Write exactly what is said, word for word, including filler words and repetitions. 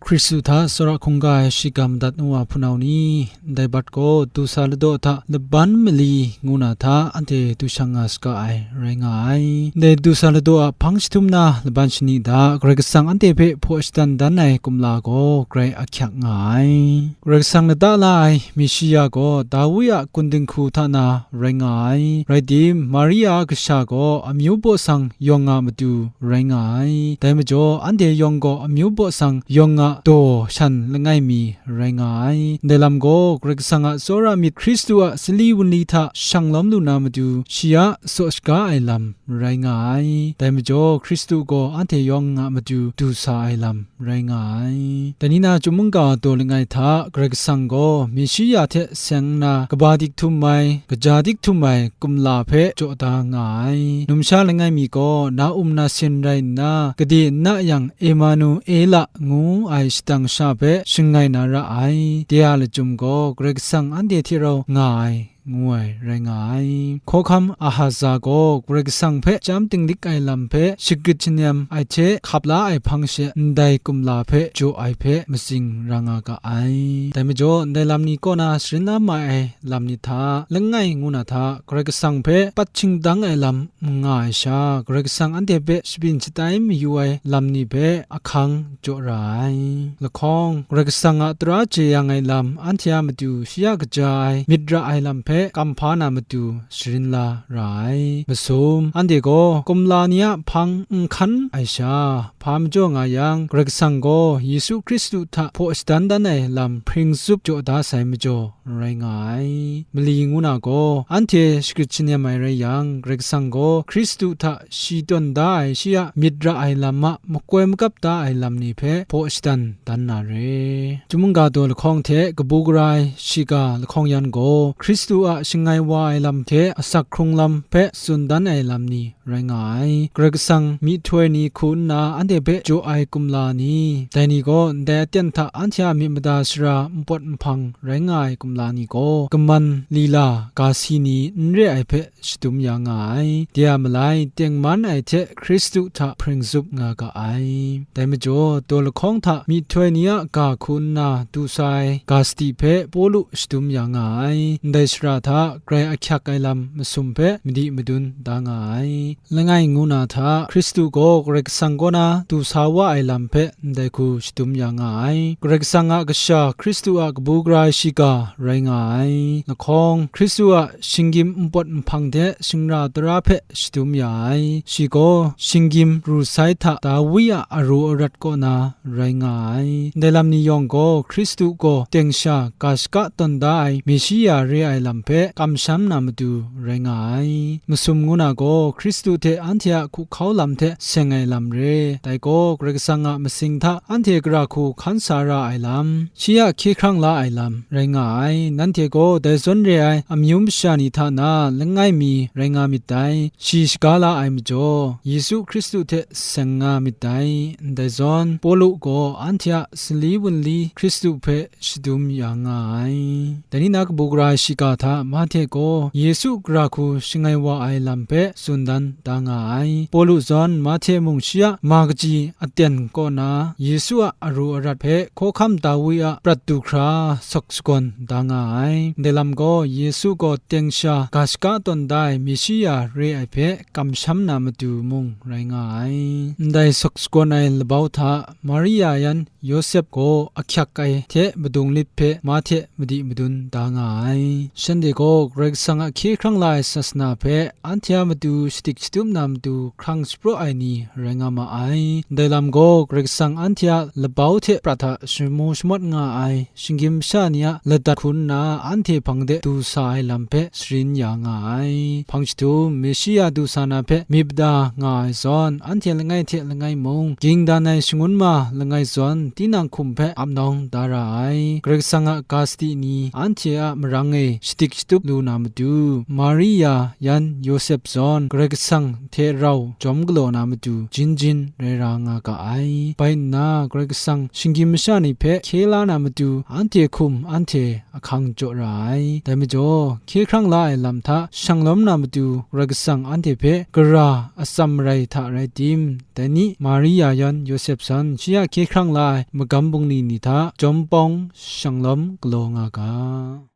Hkristu hta tsawra hkungga ai shiga madat nu wa hpunau ni, ndai bat gaw du sa ladaw hta laban mali ngu na hta anhte du shang nga saga ai rai nga ai. Ndai du sa ladaw a hpang jahtum na laban shani hta Karai Kasang anhte hpe hpaw shadan dan ai kumla gaw grai ahkyak nga ai. Karai Kasang lata la ai Meshia gaw Dawi a kun dinghku hta na rai nga ai. Rai tim, Maria a kasha gaw amyu baw sang yawng a matu rai nga ai. Dai majaw, anhte yawng gaw amyu baw sang yawng a daw shan langai mi rai nga ai. Ndai lam gaw, Karai Kasang a tsawra myit Hkristu a sali wunli hta shang lawm lu na matu, shi a tsaw shaga ai lam rai nga ai. Dai majaw, Hkristu gaw anhte yawng a matu du sa ai lam rai nga ai. Dai ni na chyum mungga daw langai hta, Karai Kasang gaw Meshia hte seng nna kaba dik htum ai, kaja dik htum ai kumla hpe jaw da nga ai. Numsha langai mi gaw na um na sin rai nna, gade n na yang Emanuela ngu ai shadang sha hpe shangai na ra ai. De a lachyum gaw Karai Kasang anhte hte rau nga ai, ngu ai rai nga ai. Hkawhkam Ahaza gaw Karai Kasang hpe chyam dinglik ai lam hpe shagrit shanem ai hte hkap la ai hpang she ndai kumla hpe jaw ai hpe matsing ra nga ga ai. Dai majaw, ndai lam ni kaw na sharin la mai ai lam ni hta, langai ngu na hta, Karai Kasang hpe pat shingdang ai lam n nga ai sha, Karai Kasang anhte hpe shabyin shatai mayu ai lam ni hpe ahkang jaw ra ai. Lahkawng, Karai Kasang a tara jeyang ai lam, anhte a matu shi a kaja ai, myit ra ai lam hpe kam hpa na matu sharin la ra ai. Masum, anhte gaw kumla ni a hpang n hkan ai sha, hpa majaw nga yang, Karai Kasang gaw Yesu Hkristu hta hpaw shadan dan ai lam hpring zup jaw da sai majaw, rai nga ai. Mali ngu na gaw, anhte shagrit shanem ai rai yang, Karai Kasang gaw Hkristu hta shi tawn da ai shi a myit ra ai lam a makoi magap da ai lam ni hpe hpaw shadan dan na re. Chyum mungga daw lahkawng hte kabu gara ai shiga lahkawng yan gaw, Hkristu a shangai wa ai lam hte asak hkrung lam hpe tsun dan ai lam ni rai nga ai. Karai Kasang myihtoi ni hku nna anhte hpe jaw ai kumla ni, dai ni gaw ndai aten hta anhte a myit mada sara npawt nhpang rai nga ai kumla ni gaw, kaman, lila, ga si ni n re ai hpe shadum ya nga ai. De a malai, tengman ai hte Hkristu hta hpring zup nga ga ai. Dai majaw, daw lahkawng hta myihtoi ni a ga hku nna du sa ai ga sadi hpe Pawlu shadum ya nga ai. Ndai shara hta grai ahkyak ai lam masum hpe madi madun da nga ai. Langai ngu na hta, Hkristu gaw Karai Kasang kaw na du sa wa ai lam hpe ndai hku shadum ya nga ai. Karai Kasang a kasha Hkristu a kabu gara ai shiga rai nga ai. Lahkawng, Hkristu a shinggyim npawt nhpang hte shingra tara hpe shadum ya ai. Shi gaw shinggyim ru sai hta Dawi a aru arat kaw na rai nga ai. Ndai lam ni yawng gaw Hkristu gaw teng sha ga shaka tawn da ai Meshia re ai lam hpe kamsham na matu rai nga ai. Masum ngu na gaw Hkristu hte anhte a hkuhkau lam hte seng ai lam re. Dai gaw Karai Kasang a masing hta anhte gara hku hkan sa ra ai lam, shi a hkye hkrang la ai lam rai nga ai. Nanhte gaw dai zawn re ai amyu masha ni hta na langai mi rai nga myit dai. Shi shaga la ai majaw, Yesu Hkristu hte seng nga myit dai. Ndai zawn, Pawlu gaw anhte a sali wunli Hkristu hpe shadum ya nga ai. Dai ni na kabu gara ai shiga hta Mahte gaw Yesu gara hku shangai wa ai lam hpe tsun dan da nga ai. Pawlu zawn Mahte mung shi a ma kaji aten kaw na Yesu a aru arat hpe hkawhkam Dawi a prat du hkra sawk sagawn da nga ai. Ndai lam gaw Yesu gaw teng sha ga shaka tawn da ai Meshia re ai hpe kamsham na matu mung rai nga ai. Ndai sawk sagawn ai labau hta Maria yan Yawsep gaw ahkyak ai hte madung lit hpe Mahte madi madun da nga ai. Shanhte gaw Karai Kasang a hkye hkrang la ai sasana hpe anhte a matu shadik shatup na matu hkrang shapraw ai ni rai nga ma ai. Ndai lam gaw Karai Kasang anhte a labau hte prat hta shamu shamawt nga ai shinggyim masha ni a ladat hku nna anhte hpang de du sa ai lam hpe sharin ya nga ai. Hpang jahtum, Meshia du sa na hpe myit mada nga ai zawn, anhte langai hte langai mung, ging dan ai shangun ma langai zawn, tinang hkum hpe ap nawng da ra ai. Karai Kasang a ga sadi ni anhte a marang e shadi shatup lu na matu, Maria yan Yawsep zawn Karai Kasang hte rau jawm galaw na matu jin jin rai ra nga ga ai. Bai nna, Karai Kasang shinggyim masha ni hpe hkye la na matu, anhte hkum anhte ahkang jaw ra ai. Dai majaw, hkye hkrang la ai lam hta shanglawm na matu, Karai Kasang anhte hpe gara atsam marai hta rai tim? Dai ni, Maria yan Yawsep zawn shi a hkye hkrang la ai magam bungli ni hta jawm pawng shanglawm galaw nga ga.